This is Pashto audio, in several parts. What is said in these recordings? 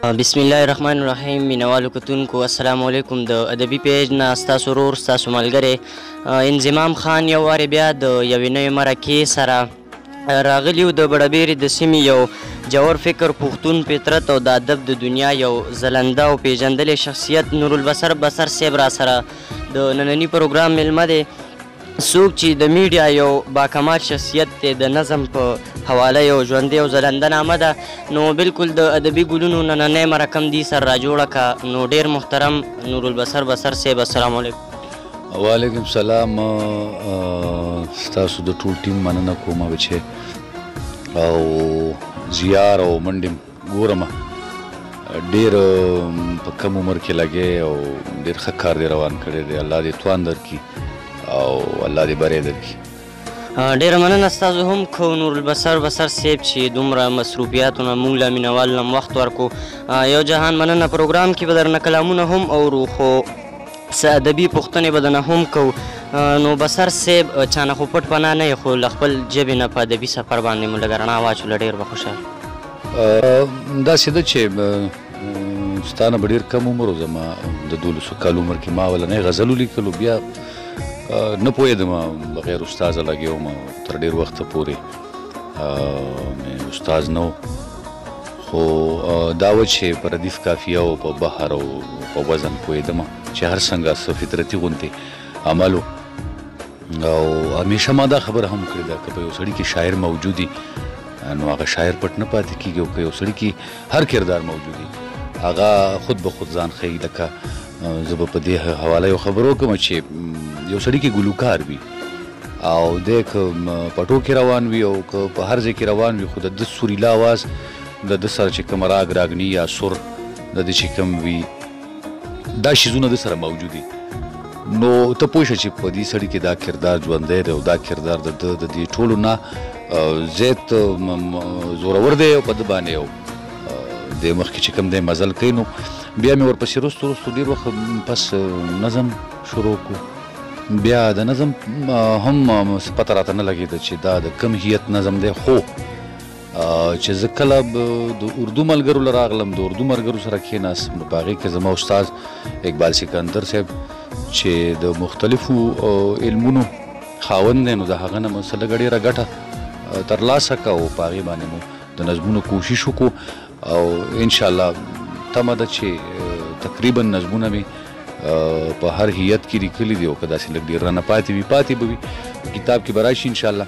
بسم الله الرحمن الرحیم. مینوالو کتونکو السلام علیکم. د ادبي پیج نه ستاسو ورور ستاسو ملګری انضمام خان یو وارې بیا د یوې نوې مرکې سره راغلی. د بړبېرې د سیمې یو جوور فکر، پښتون فطرت او د ادب د دنیا یو ځلنده او پیژندلی شخصیت نورالبصر بصر صاحب را سره د ننني پروګرام میلمه دی، څوک چې د میډیا یو باکمال شخصیت دی، د نظم په حواله یو ژوندی او ځلنده نامه ده. نو بالکل د ادبي ګلونو نننۍ مرکه هم دې سره راجوړه که. نو ډېر محترم نورالبصر بصر صاحب السلام علیکم. وعلیکم سلام. ستاسو د ټول ټیم مننه کوم چې او زیار او منډې ګورم، ډېر په کم عمر کې لګې او ډېر ښه کار دې روان کړی دی. الله دې توان درکړي او الله دې بری درکړي. ډېره مننه ستاسو هم کو نورالبصر بصر صاحب چې دومره مصروفیاتو نه موږ له مینوالو نه وخت ورکو. یو جهان مننه. پروګرام کې به درنه کلامونه هم اورو، خو څه ادبي پوښتنې به درنه هم کوو. نو بصر صاحب چا نه خو پټ پناه نه یې، خو له خپل ژبې نه په ادبي سفر باندې مو لږه رڼا واچوله، ډېر به خوشحال. داسې ده چې ستا نه به ډېر کم عمر و، زما د 12 کالو عمر کې ما اولنی غزل ولیکلو. بیا نه پوهېدم، بغیر استاذه لګیا وم تر ډېر وخته پورې مې استاذ نه و. خو دا و چې په ردیف کافیه او په بحر او په وزن پوهېدم چې هر څنګه څه فطرتي غوندې عمل و. او همیشه ما دا خبره هم کړې ده که په یو سړي کې شاعر موجود وي نو هغه شاعر پټ نه پاتې کېږي، او که یو سړي کې هر کردار موجود وي هغه خود به خود ځان ښیي. لکه زه به په دې حواله یو خبره وکړم چې یو سړي کې ګلوکار وي او دی که پټو کې روان وي او که په هر ځای کې روان وي، خو د ده سریله اواز د ده سره چې کوم راګ راګني یا سر د ده چې کوم وي دا شیزونه ده سره موجود دي. نو ته پوه شه چې په دې سړي کې دا کردار ژوندی دی او دا کردار د ده د دې ټولو نه زیات زورور دی او په ده باندې یو د مخکې چې کوم دی مزل کوي. نو بیا مې ورپسې وروسته وروسته ډېر وخت پس نظم شروع کړو. بیا د نظم هم پته راته نه لګېده چې دا د کوم هیئت نظم دی. خو چې زه کله د اردو ملګرو له راغلم، د اردو ملګرو سره کښېناستم، نو په هغې کې زما استاد اقبال سکندر صاحب چې د مختلفو علمونو خاوند دی، نو د هغه نه مو څه لږه ډېره ګټه ترلاسه کړه او په هغې باندې مو د نظمونو کوشش وکړو. او انشاءالله تمه ده چې تقریبا نظمونه مې په هر هیئت کې لیکلي دي، او که داسې لږ ډېر رانه پاتې وي پاتې به وي کتاب کې به راشي انشاءالله.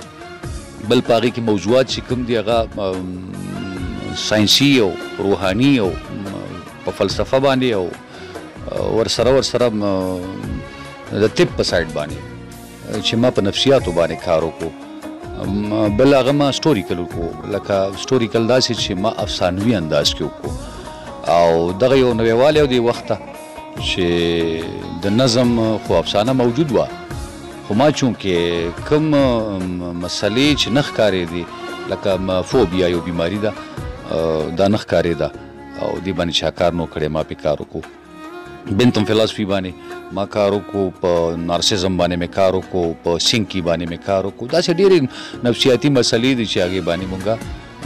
بل په هغې کې موضوعات چې کوم دي هغه ساینسي او روحاني او په فلسفه باندې او ورسره ورسره د طب په side باندې چې ما په نفسیاتو باندې کار وکړو. بل هغه ما historical وکړو، لکه historical داسې چې ما افسانوي انداز کې وکړو. او دغه یو نویوالی او دې وخته چې د نظم خو افسانه موجود وه، خو ما چونکې کوم مسلې چې نه ښکارېدې لکه فوبیا یو بیماري ده دا نه ښکارېده او دې باندې چا کار نه کړی، ما پې کار وکړو. بنتم فلسفي باندې ما کار وکړو، په نارسیزم باندې مې کار وکړو، په سینکي باندې مې کار وکړو. داسې ډېرې نفسیاتي مسلې دي چې هغې باندې مونږه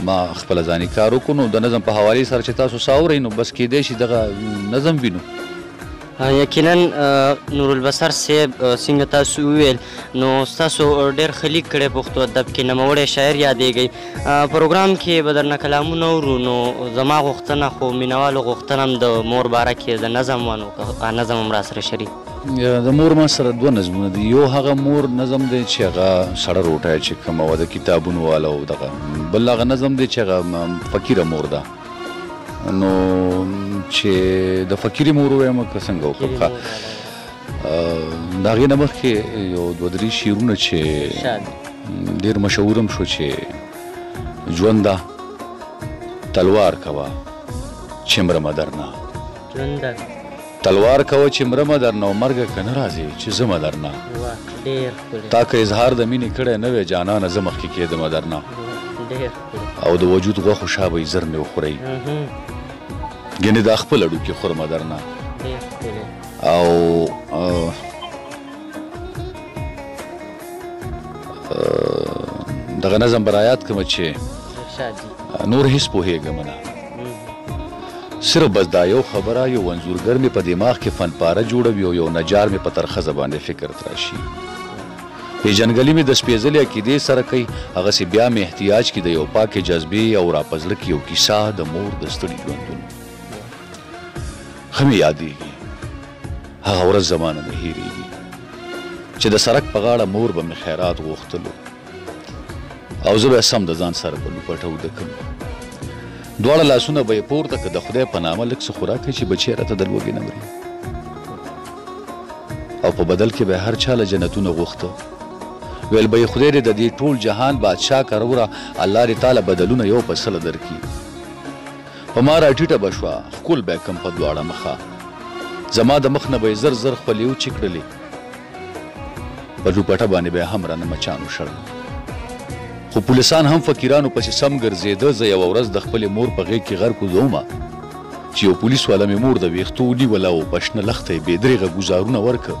ما خپله ځاني کار وکړو. نو د نظم په حوالې سره چې تاسو څه اورئ نو بس کېدای شي دغه نظم وینو. یقینا نورالبصر صاحب څنګه تاسو وویل نو ستاسو ډېر ښه لیک کړی پښتو ادب کې، نوموړی شاعر یادېږئ. پروګرام کې به درنه کلامونه اورو. نو زما غوښتنه خو مینوالو غوښتنه هم د مور باره کې د نظم وه، نو که نظم هم راسره شریک. د مور ما سره دوه نظمونه دي. یو هغه مور نظم دی چې هغه سړه روټۍ چې کومه وه د کتابونو واله، او دغه بل هغه نظم دی چې هغه فقیره مور ده. نو چې د فقیرې مور ووایم که څنګه وکړم؟ ښه، د هغې نه مخکې یو دوه درې شعرونه چې ډېر مشهور هم شو چې ژونده تلوار کوه چې مرمه درنه، تلوار کوه چې مرمه درنه او مرګه که نه راځې چې ځمه درنه، تا که اظهار د مینې کړی نه وی جانانه زه مخکې کېدمه درنه، او د وجود غوښو شا به یې زر مې وخورئ ګنې دا خپل هډوکي خورمه درنه. او دغه نظم به رایاد کړم چې نور هېڅ پوهېږم نه. صرف بس دا یو خبره، یو انځورګر مې په دماغ کې فنپاره جوړوي او یو نجار مې په ترخزه باندې فکر تراشي. پېژندګلي مې د سپېځلې عقیدې سره کوي، هغسې بیا مې احتیاج کې د یو پاکې جذبې او را په زړه کې یو کیسه د مور د ستړي ژوندون. ښه مې یادېږي هغه ورځ زما نه نه هېرېږي چې د سړک په غاړه مور به مې خیرات غوښتلو او زه به سم د ځان سره په لوپټه وده کړم. دواړه لاسونه به یې پورته که د خدای په نامه لږ څه خوراک کوي چې بچی راته د لوږې نه مري، او په بدل کې به هر چا له جنتونه غوښته. ویل به یې خدای دې د دې ټول جهان بادشاه که وروره، الله دې تاله بدلونه یو په سله درکړي. په ما راټیټه به شوه، ښکل به یې کړم په دواړه مخه، زما د مخ نه به یې زر زر خولې وچې کړلې، په لوپټه باندې به یې هم رانه مچان وشړل. خو پولیسان هم فقیرانو پسې سم ګرځېده. زه یوه ورځ د خپلې مور په غېږ کې غرق وم چې یو پولیس والا مې مور د ویښتو ونیوله او په شنه لښته یې بې درېغه ګوزارونه ورکړه.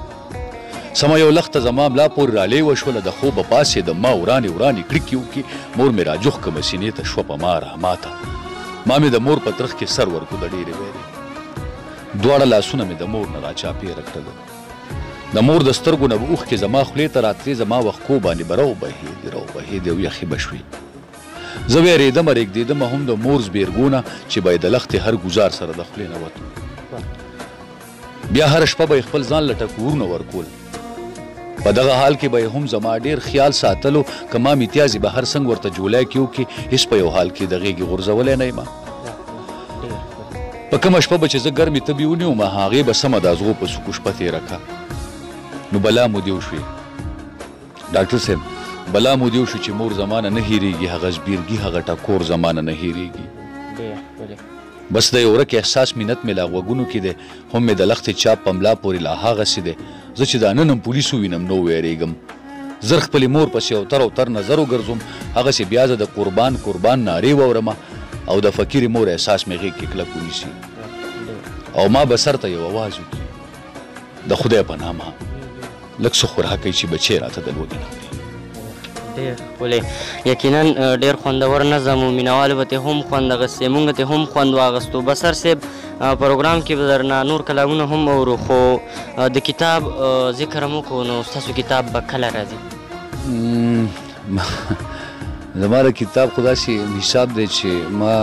سمه یو لښته زما ملا پورې رالېوه شوله، د خوبه پاڅېدم، ما ورانې ورانې کړکې وکړې، مور مې راجوخ کړه سینې ته شوه په ما راماته. ما مې د مور په ترخ کې سر ورکړو د ډېرې وېرې. دواړه لاسونه مې د مور نه راچاپېره کړل. د مور د سترګو نه به اوښکې زما خولې ته راتلې، زما وښکو باندې به راوبهېدې راوبهېدې او یخې به شوې. زه وېرېدمه رېږدېدمه هم د مور زبېرګونه چې به یې د لښتې هر ګوزار سره د خولې نه وتو. بیا هره شپه به یې خپل ځان له ټکورونه ورکول. په دغه حال کې به یې هم زما ډېر خیال ساتلو، که ما میتیازې به هر څنګه ورته جولای کې وکړي، هېڅ په یو حال کې د غېږې غورځولی نه یم. په کومه شپه به چې زه ګرمې تبې ونیوم، هغې به سمه د ازغو په څوکو شپه تېره کړه. نو بلا مودې وشوې ډاکټر صاحب، بلا مودې وشوې چې مور زما نه نه هېرېږي، هغه زبېرګي هغه ټکور زما نه نه هېرېږي. بس د یو ورک احساس مینت مې لا غوږونو کې دی، هم مې د لښتې چاپ په ملا پورې لا هغسې دی. زه چې دا نن هم پولیس ووینم نو وېرېږم، زر خپلې مور پسې او تر او تر نظر وګرځوم، هغسې بیا زه د قربان قربان نارې واورمه او د فقیرې مور احساس مې غېږ کې کلک ونیسي او ما به سر ته یو اواز وکړي د خدای په نامه لږ څه خو راکړئ چې بچی راته د لوږې نه مري. ډېر ښکلی، یقینا ډېر خوندور نظم و، مینهوالو به ترې هم خوند اخیستی، موږ ترې هم خوند واخیستو. بصر صاحب پروګرام کې به درنه نور کلامونه هم اورو، خو د کتاب ذکر هم وکړو، نو ستاسو کتاب به کله راځي؟ زما د کتاب خو داسې حساب دی چې ما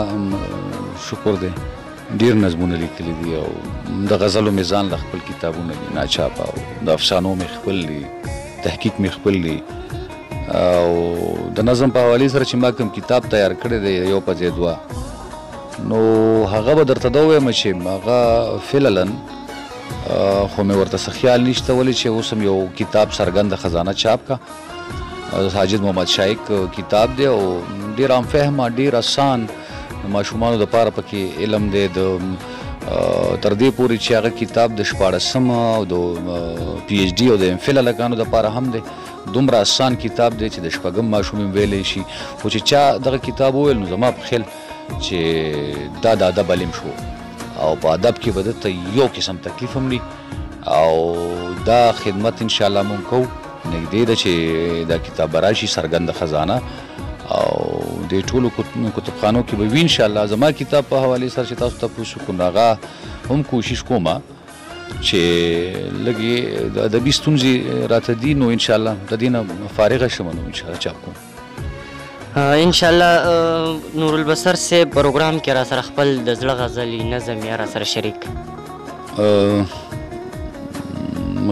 شکر دی ډېر نظمونه لیکلي دي او د غزلو مې ځان له خپل کتابونه دي ناچاپه، او د افسانو مې خپل دي، تحقیق مې خپل دي، او د نظم په حوالې سره چې ما کوم کتاب تیار کړی دی یو په ځای دوه، نو هغه به درته دا ووایم چې هغه فعلاً خو مې ورته څه خیال نشته، ولې چې اوس هم یو کتاب څرګنده خزانه چاپ کا، ساجد محمد شایق کتاب دی او ډېر عام فهمه، ډېر اسان د ماشومانو دپاره پکې علم دی. د تر دې پورې چې هغه کتاب د 16 او د پی ایچ ډي او د ایم فل هلکانو دپاره هم دی، دومره اسان کتاب دی چې د شپږم ماشوم هم ویلی شي. خو چې چا دغه کتاب وویل نو زما په خیال چې دا د ادب علم شو او په ادب کې به ده ته یو قسم تکلیف هم نه، او دا خدمت انشاءالله مونږ کوو. نږدې ده چې دا کتاب به راشي څرګنده خزانه او دې ټولو کتبخانو کې به وي انشاءالله. زما کتاب په حوالې سره چې تاسو تپوس وکړو نو هغه هم کوشش کوم چې لږې د ادبي ستونزې راته دي، نو انشاءالله د دې نه فارغه شم نو انشاءالله چاپ کوم. انشاءالله. نورالبصر صاحب پروګرام کې را سره خپل د زړه غزل نظم یا را سره شریک.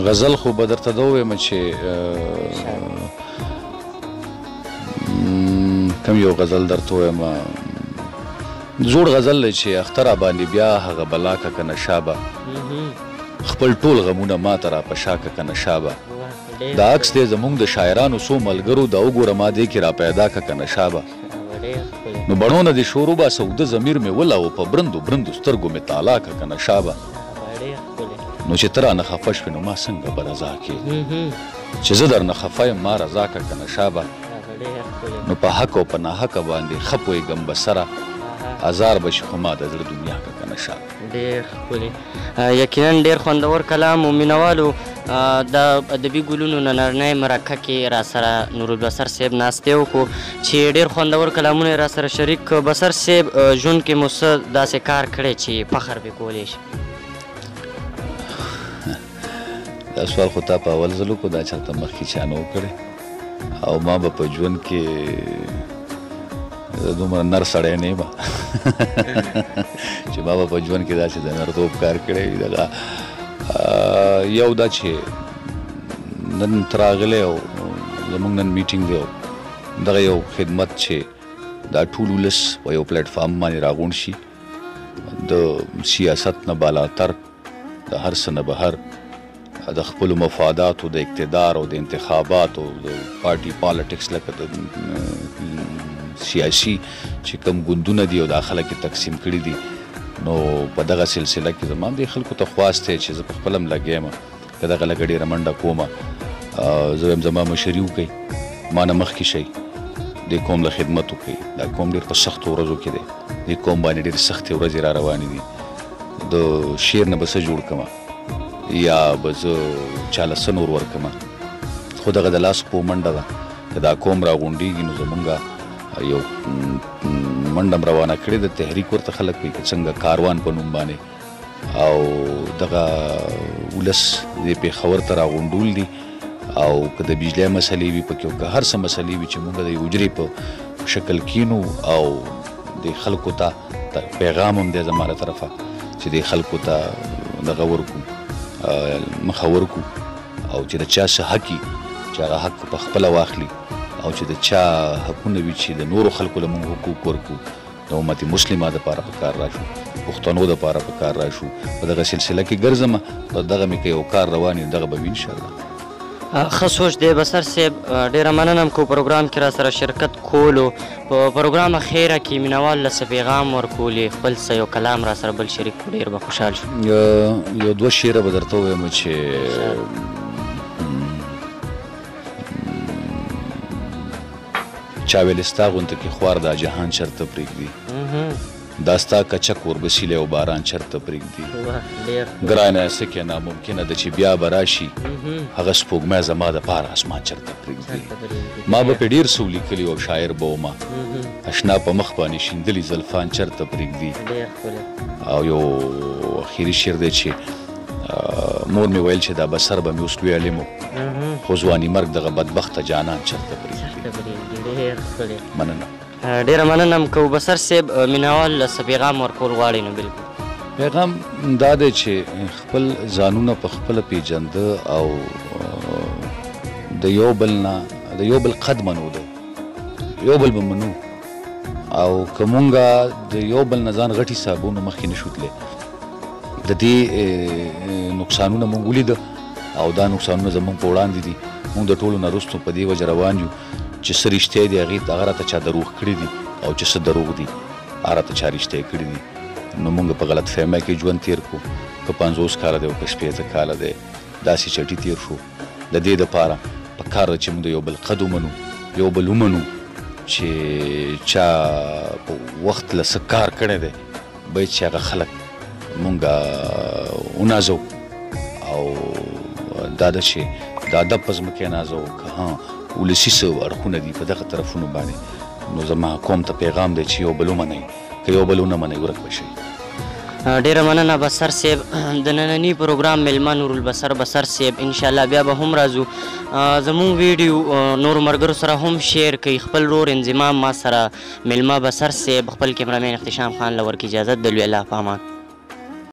غزل خو به درته دا ووایم چې کوم یو غزل درته ووایم، زوړ غزل دی چې اختر راباندې بیا هغه بلا که کنه شابه، خپل ټول غمونه ما ته را په شا که کنه شابه. دا عکس دی زمونږ د شاعرانو څو ملګرو، دا وګوره ما دې کې را پیدا که کنه شابه. نو بڼونه دې شور وباسه اوده ضمیر مې ولاوه، په برندو برندو سترګو مې تالا که کنه شابه. نو چې ته رانه خفه شوې نو ما څنګه به رضا کې، چې زه درنه خفه یم ما رضا که کنه شابه. نو په حق او په ناحقه باندې ښه پوهېږم به سره ازار به شي، خو ما د زړه دنیا که کنه شابه. ډېر ښکلی، یقینا ډېر خوندور کلام و. مینهوالو د ادبي ګلونو نننۍ مرکه کې راسره نورالبصر صاحب ناستې وکړو چې ډېر خوندور کلامونه یې راسره شریک کړ. بصر صاحب، ژوند کې مو څه داسې کار کړی چې فخر پرې کولی شي؟ دا سوال خو تا په اول ځل وکړو، دا چېرته مخکې چا نه و کړی، او ما به په ژوند کې دومره نر سړی نه یم چې ما به په ژوند کې داسې د نرتوب کار کړی وي. دغه یو دا چې نن ته راغلی او زموږ نن میټینګ دی، او دغه یو خدمت چې دا ټول ولس په یو پلیټ فارم باندې راغونډ شي، د سیاست نه بالاتر، د هر څه نه بهر، د خپلو مفاداتو، د اقتدار او د انتخاباتو، د پارټي پالیټکس، لکه د سیاسي چې کوم ګوندونه دي او دا خلک یې تقسیم کړي دي، نو په دغه سلسله کې زما هم دې خلکو ته خواست دی چې زه په خپله هم لګیا یم، که دغه لږه ډېره منډه کومه، زه وایم زما مشري وکړئ، ما نه مخکې شئ، دې قوم له خدمت وکړئ. دا قوم ډېر په سختو ورځو کې دی، دې قوم باندې ډېرې سختې ورځې را روانې دي. د شعر نه به څه جوړ کړم یا به زه چا له څه نور ورکړم، خو دغه د لاس په منډه ده. که دا قوم راغونډېږي نو زمونږ یو منډه هم روانه کړې ده، تحریک ورته خلک وایي که څنګه کاروان په نوم باندې، او دغه ولس دې پېښور ته راغونډول دي. او که د بجلۍ مسلې وي پکې، او که هر څه مسلې وي چې موږ د یو حجرې په شکل کینو، او د خلکو ته پیغام هم دی زما له طرفه چې د خلکو ته دغه ورکړو، مخه ورکړو، او چې د چا څه حق وي چې هغه حق په خپله واخلي، او چې د چا حقونه وي چې د نورو خلکو له موږ حقوق ورکړو، د امت مسلمه دپاره په کار راشو، پښتنو دپاره په کار راشو. په دغه سلسله کې ګرځم، په دغه مې که یو کار روان وي دغه به وي انشاءالله. ښه سوچ دی بصر صاحب، ډېره مننه کوم پروګرام کې را سره شرکت کولو. په پروګرام اخیره کې مینهوال له څه پیغام ورکولي، خپل څه یو کلام را سره بل شریک کړو، ډېر به خوشحال شو. یو دوه شعره به درته ووایم چې چا ویلې ستا غونته کې خوار دا جهان چېرته پرېږدي، دا ستا کچه کور به سیلی او باران چېرته پرېږدي، ګرانه څه کې ناممکنه ده چې بیا به راشي هغه سپوږمۍ زما دپاره اسمان چېرته پرېږدي. ما به پرې ډېر څه ولیکلي او شاعر به ومه، اشنا په مخ باندې شیندلي زلفان چېرته پرېږدي. او یو اخري شعر دی چې مور مې ویل چې دا بصر به مې اوس لوی عالم و، خو ځواني مرګ دغه بدبخته جانان چېرته پرېږدي. مننه، ډېره مننه کوو بصر صاحب. مینهوال له څه پیغام ورکول غواړي؟ نو بالکل پیغام دا دی چې خپل ځانونه په خپله پېژنده او د یو بل نه د یو بل قد منو، ده یو بل به منو، او که مونږ د یو بل نه ځان غټ حسابو نو مخکې نه شو تللی. د دې نقصانونه مونږ ولیده او دا نقصانونه زمونږ په وړاندې دي. مونږ د ټولو نه وروسته په دې وجه روان یو چې څه رښتیا دي هغې هغه راته چا دروغ کړي دي، او چې څه دروغ دي هغه راته چا رښتیا کړي دي. نو مونږ په غلط فهمۍ کې ژوند تېر کړو، که 50 کاله دی او که 60 کاله دی، داسې چټي تېر شو. د دې دپاره په کار ده چې موږ د یو بل قد ومنو، یو بل ومنو چې چا په وخت له څه کار کړی دی، باید چې هغه خلک مونږ ونازو، او دا ده چې د ادب په ځمکه یې نازو، که ها ولسي څه اړخونه دي په دغه طرفونو باندې. نو زما قوم ته پیغام دی چې یو بل ومنئ، که یو بل ونه منئ ورک به شئ. ډېره مننه بصر صاحب. د ننني پروګرام مېلمه نورالبصر بصر صاحب، انشاءالله بیا به هم راځو. زموږ ویډیو نورو ملګرو سره هم شیر کړئ. خپل ورور انضمام ما سره مېلمه بصر صاحب، خپل کیمرامین اختشام خان له ورکې اجازت د لوی الله په امان.